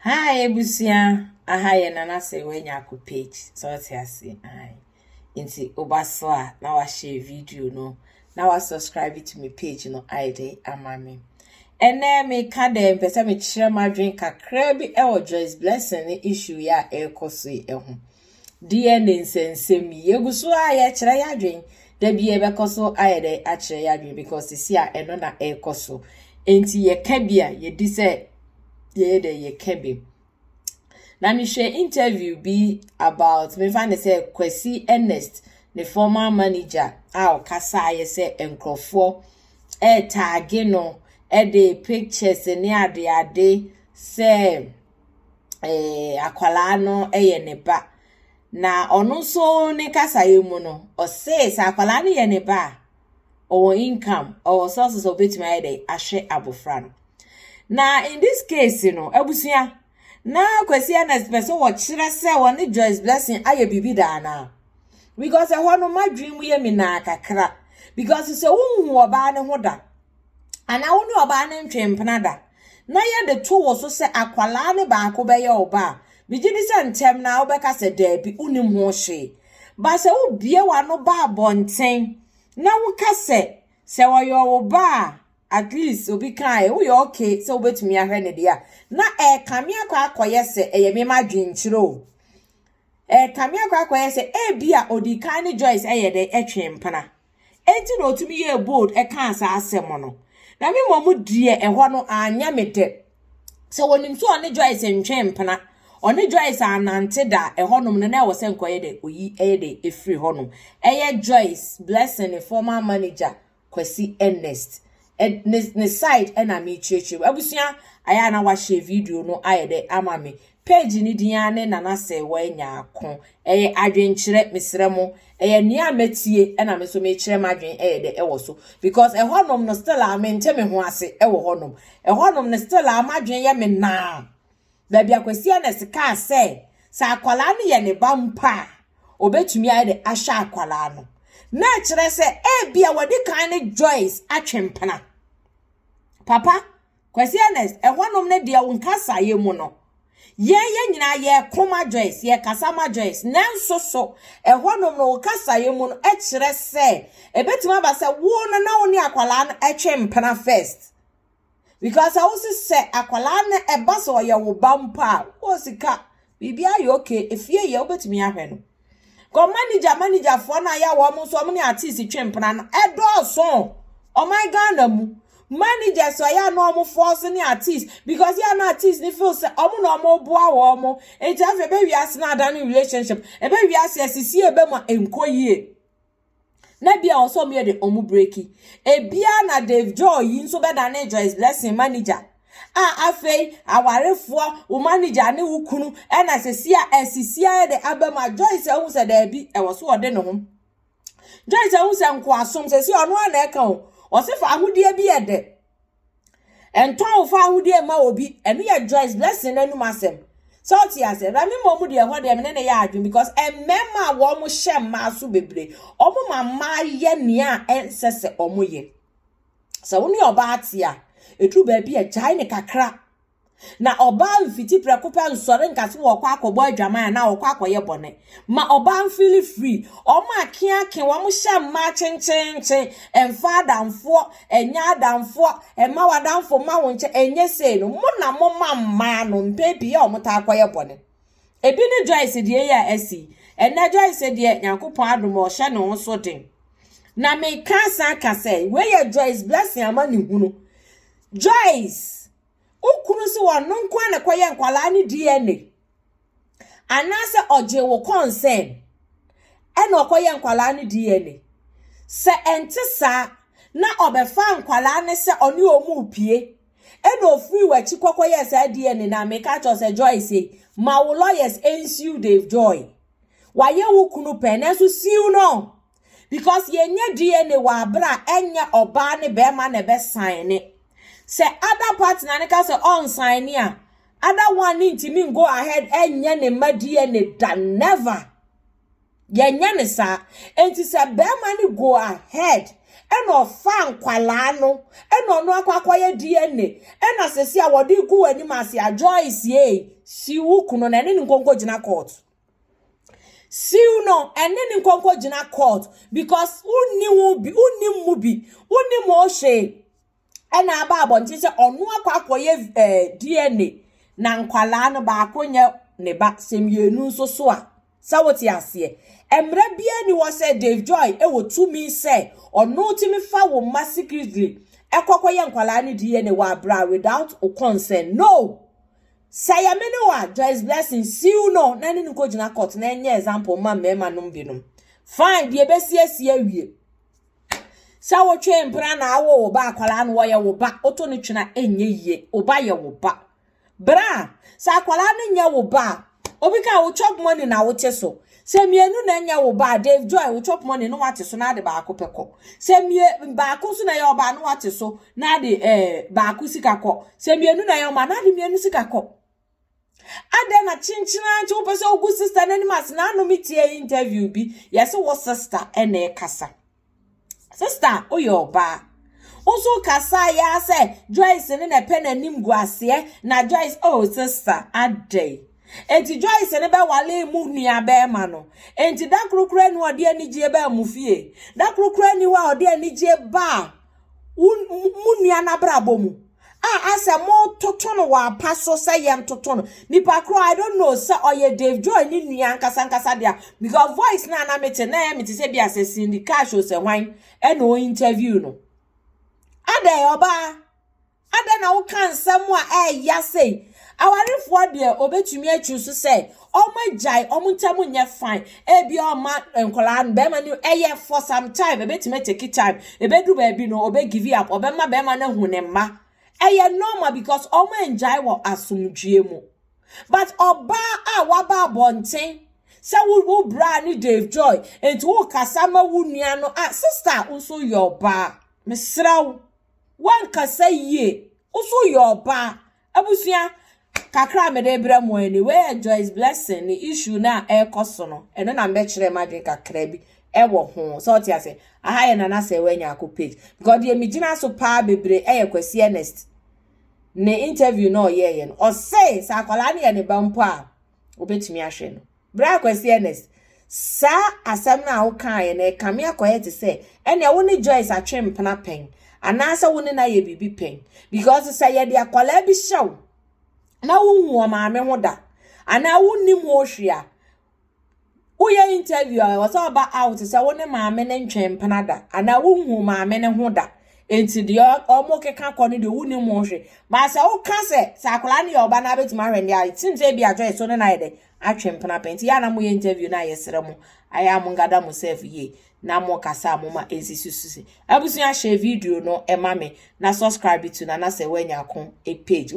Hi ebusua, aha yɛ Nana Sɛ Nyarko page. Sɛ ɔte ase, hi. Nti woba so a na wahyɛ video no na wasubscribe to me page no ayɛ de ama me. Ɛnɛ meka dɛ mpɛ sɛ mekyerɛ m'adwene kakra bi ɛwɔ Joyce Blessing ne issue yi a ɛrekɔ so yi ho. DNA nsɛnsɛm yi, yɛgu so a yɛkyerɛ yɛadwene. Da bi yɛbɛkɔ so ayɛ dɛ akyerɛ yɛadwene because sisi a ɛno na ɛrekɔ so. Nti yɛka bi a yɛdi sɛ yɛyɛ dɛ yɛka bi. Na mehwɛ interview bi about mefa ne sɛ Kwesi Ernest, ne former manager a ɔkasa ayɛ sɛ nkurɔfoɔ ɛretag no ɛde pictures ne adeade sɛ akwalaa no ɛyɛ ne ba. Na ɔno nso ne kasaeɛ mu no, ɔsee sɛ akwalaa no yɛ ne ba a, ɔwɔ income, ɔwɔ sources a obetumi ayɛ dɛ ahwɛ abɔfra no. Na in this case no, abusua, na Kwesi Ernest pɛ sɛ wɔkyerɛ sɛ wɔne Joyce Blessing ayɛ biribi da anaa? Because ɛhɔ no madwene mu yɛ me naa kakra. Because sɛ wohu ɔbaa ne ho da, anaa wo ne ɔbaa no ntwe mpena da, na yɛde to wɔ so sɛ akwalaa ne baako bɛyɛ ɔba a, megye di sɛ ntɛm na wobɛka sɛ daabi, wonim ho hwee. Ba sɛ wobie w'ano ba abɔnten na woka sɛ ɔyɛ wo ba a, at least obi kae woyɛ okay sɛ wobɛtumi ahwɛ ne deɛ a, na ɛɛkame akɔ akɔyɛ sɛ ɛyɛ mema adwenkyerɛ o. Ɛɛkame akɔ akɔyɛ sɛ ebi a odi kan ne Joyce ɛyɛ dɛ ɛtwe mpena. Enti na otumi yɛɛ bold ɛkaa saa asɛm no. Na me mmom deɛ, ɛhɔ no anyɛ me dɛ. Sɛ wɔnim so ɔne Joyce ntwe mpena, ɔne Joyce anante da, ɛhɔnom no na ɛwɔ sɛ nkɔyɛ dɛ oyi ɛyɛ dɛ efiri hɔnom. Ɛyɛ Joyce Blessing ne former manager Kwesi Ernest ne side ɛna mekyerɛkyerɛ mu. Abusua, ayɛ a na wahyɛ video no ayɛ dɛ ama me. Page ne din ara ne Nana Sɛ Nyarko. Ɛyɛ adwenkyerɛ, mesrɛ mo. Ɛyɛ nea mɛtie ɛna me nso mekyerɛ m'adwen ɛyɛ dɛ ɛwɔ so. Because ɛhɔnom no still a mente me ho ase ɛwɔ hɔnom. Ɛhɔnom no still a m'adwen yɛ me naa. Baabi a Kwesi Ernest kaa sɛ akwalaa no yɛ ne ba mpa a, obetumi ayɛ dɛ ahyɛ akwalaa no. Na ɛkyerɛ sɛ ebi a wɔde kan ne Joyce atwe mpena. Papa, Kwesi Ernest, ɛhɔnom ne deɛ wo nkasaeɛ mu no, yɛn nyinaa yɛko ma Joyce, yɛkasa ma Joyce, nanso so ɛhɔnom no wo kasaeɛ mu no ɛkyerɛ sɛ ebetumi aba sɛ wo no na wo ne akwalaa no ɛtwe mpena first. Because awo sɛ akwalaa no ɛba sɛ ɔyɛ wo ba mpo a, wɔ sika, biribi ayɛ okay, efie yɛ wobɛtumi ahwɛ no. Kɔ managerfoɔ no a yɛ wɔn nso wɔn ne artist twe mpena no ɛdɔɔso ɔman Ghana mu. Managers ɔyɛ a na wɔn force ne artist because yɛ a na artist ne feel sɛ wɔn na wɔn boa wɔn. Eti afei ebe wiase na adane relationship, ebe wiase esisi ebe mu a nkɔ yie. Na bia ɔsɔ ɔmo yɛ de ɔmo break. Ebia na Dave Joy yi nso bɛdane Joyce Blessing manager. A afei awarefoɔ, wo manager ne wo kunu ɛna sisi a esisi ayɛ de aba mu a Joyce ahu sɛ daabi, ɛwɔ so ɔde ne ho. Joyce ahu sɛ nkoasom sisi ɔno a na ɛka o. Ɔse fa ahodie bi yɛ dɛ. Ɛntɔn fa ahodie ma obi, ɛno yɛ Joyce Blessing n'anum asɛm. Sɛ ɔte ase, na me mmom deɛ ɛhɔ deɛ me ne ne yɛ adwene because mmarima a wɔn hyɛ mmaa so bebree, wɔn ma mmaa yɛ nea ɛnsɛ sɛ wɔn yɛ. Sɛ wo ne ɔbaa te a, eduru baabi a gyae ne kakra. Na ɔbaa mfiti prɛko pɛ nsɔre nkase wɔkɔ akɔbɔ adwaman anaa wɔkɔ akɔyɛ bɔne. Ma ɔbaa mfeel free. Ɔmo akeake wɔn hyɛ mmaa kyenkyenkyen, ɛmfa adamfoɔ, ɛnyɛ adamfoɔ, ɛma w'adamfo ma wo nkyɛn, ɛnyɛ sei no. Mo na mo ma mmaa no mpɛn pii a ɔmo taa akɔyɛ bɔne. Ebi ne Joyce deɛ yi a asi. Ɛnɛ Joyce deɛ, Nyankopɔn adom, ɔhyɛ ne ho so den. Na meka san ka sɛ, wei yɛ Joyce Blessing ama ne hunu. Joyce, wo kunu sɛ wɔno nko a na kɔyɛ nkwalaa ne DNA. Anaasɛ ɔgye wo consent ɛna ɔkɔyɛ nkwalaa ne DNA. Sɛ ɛnte saa na ɔbɛfa nkwalaa ne sɛ ɔne ɔmu pie ɛna ofiri w'akyi kɔkɔyɛ saa DNA na meka kyerɛ sɛ Joyce, ma wo lawyers nsue Dave Joy. Wayɛ wo kunu pɛ nanso sue no. Because yɛnyɛ DNA wɔ abere a ɛnyɛ ɔbaa ne bɛrima na ɛbɛsan ne. Sɛ other partner ne ka sɛ ɔnsan ne a, other one ne ntumi go ahead ɛnyɛ ne mma DNA da, never. Yɛnyɛ ne saa. Enti sɛ bɛrima no go ahead ɛna ɔfa nkwalaa no ɛna ɔno akɔyɛ DNA ɛna sɛsi a wɔde gu anim ase a, Joyce yie, sue wo kunu na ɛne ne nkonko gyina court. Sue no ɛne ne nkonko gyina court because wunni ho bi, wunni mu bi, wunni mu ɔhwee. Ɛna aba abɔnten sɛ ɔno akɔyɛ DNA na nkwalaa no baako nyɛ ne ba, sɛ mmienu nso so a sɛ wote aseɛ. Mmerɛ biara ni wɔ sɛ Dave Joy ɛwɔ tumi sɛ ɔno tumi fa wo mma secretly ɛkɔkɔyɛ nkwalaa no DNA wɔ abira without o consent. No, sɛ yɛ me ne wa Joyce Blessing, sue no na ne no nkɔ gyina court na ɛnyɛ example ma mmarima nom binom. Fine, deɛ ebesiesie awie sɛ wotwe mpena na awo wo ba, akwalaa no wɔyɛ wo ba, woto no twena ɛnyɛ yie. Wo ba yɛ wo ba bra. Sɛ akwalaa no nyɛ wo ba a, obi ka wo chop money na wote so. Sɛ mmienu na nyɛ wo ba, Dave Joy, wo chop money no wate so na ade baako pɛ kɔ. Sɛ mmie baako nso na yɛ ɔbaa no, wate so na ade baako sika kɔ. Sɛ mmienu na yɛ ɔbaa na ade mmienu sika kɔ. Adɛn na kyenkyena nti wopɛ sɛ wogu sister n'anim ase? Na ano mi tie interview bi, yɛsɛ wɔ sister ɛna ɛkasa. Sister, woyɛ ɔbaa nso kasa ya sɛ Joyce ne na ɛpɛ n'anim gu aseɛ na Joyce, oh sister, adɛn? Enti Joyce ne bɛwale mu nua bɛrima no, enti da korokoro ni ɔde anigye baa mu fie, da korokoro ni hɔ a ɔde anigye baa mu nua n'abrabɔ mu a asɛ mo toto no wɔ apa so sɛ yɛn toto no nipa koro. I don't know sɛ ɔyɛ Dave Joy ne nua nkasa nkasa deɛ, because voice na ana mete na ɛyɛ mete sɛ bi asɛ Cindy Cash o, sɛ hwan ɛna o interview no. Adɛn, ɔbaa, adɛn na woka nsɛm a ɛɛya sei? Awarefoɔ deɛ, obetumi atwi so sɛ ɔmo agyae, ɔmo ntam nyɛ fine. Ebi ɔma nkɔlaa no bɛrima no ɛyɛ for some time, ebetumi take time, ebedu baabi no obe give up, ɔbɛma bɛrima no ahu ne mma. Ɛyɛ normal because ɔmo ngyae wɔ asomdwie mu. But ɔbaa a waba abɔnten sɛ wo bra ne Dave Joy, nti wo kasa ma wo nua no a, sister, nso yɛ ɔbaa, mesrɛ wo, wankasa yie, nso yɛ ɔbaa. Abusua, kakra a mede brɛ mo ani, wei yɛ Joyce Blessing ne issue na ɛrekɔ so no, ɛno na mbɛkyerɛ mu adwene kakra bi ɛwɔ ho sɛ ɔte ase. Aha yɛ Nana Sɛ Wanya Ako page, because deɛ megyina so paa bebree ɛyɛ Kwasi Ernest ne interview na ɔyɛɛyɛ no. Ɔsɛ sɛ akwadaa no yɛ ne ba mpo a, obetumi ahwɛ no. Bra Kwasi Ernest, saa asɛm no a wokaeɛ no ɛkame akɔyɛ te sɛ ɛnea wo ne Joyce atwe mpena pɛn anaasɛ wo ne no ayɛ biribi pɛn, because sɛ yɛde akwadaa bi hyɛ wo na wohu wɔ maame ho da anaa wonnim ho hwee a, woyɛ interview a ɛwɔ sɛ ɔba out sɛ wo ne maame ne ntwe mpena da anaa wohu maame ne ho da. Nti deɛ ɔmo keka kɔ no deɛ, wonim ho hwee. Ba sɛ woka sɛ akwadaa no yɛ ɔba na abɛtumi ahwɛ ne a, it seems sɛ ebi a Joyce so ne na ayɛ dɛ atwe mpena pɛn. Nti yɛ a na moyɛ interview na yɛsrɛ mo, ayɛ a mo ngada mo self yie na mo kasa a mo ma nsisi so. Abusua, hyɛ video no ɛma me na subscribe to Nana Sɛ Wanya Ako page.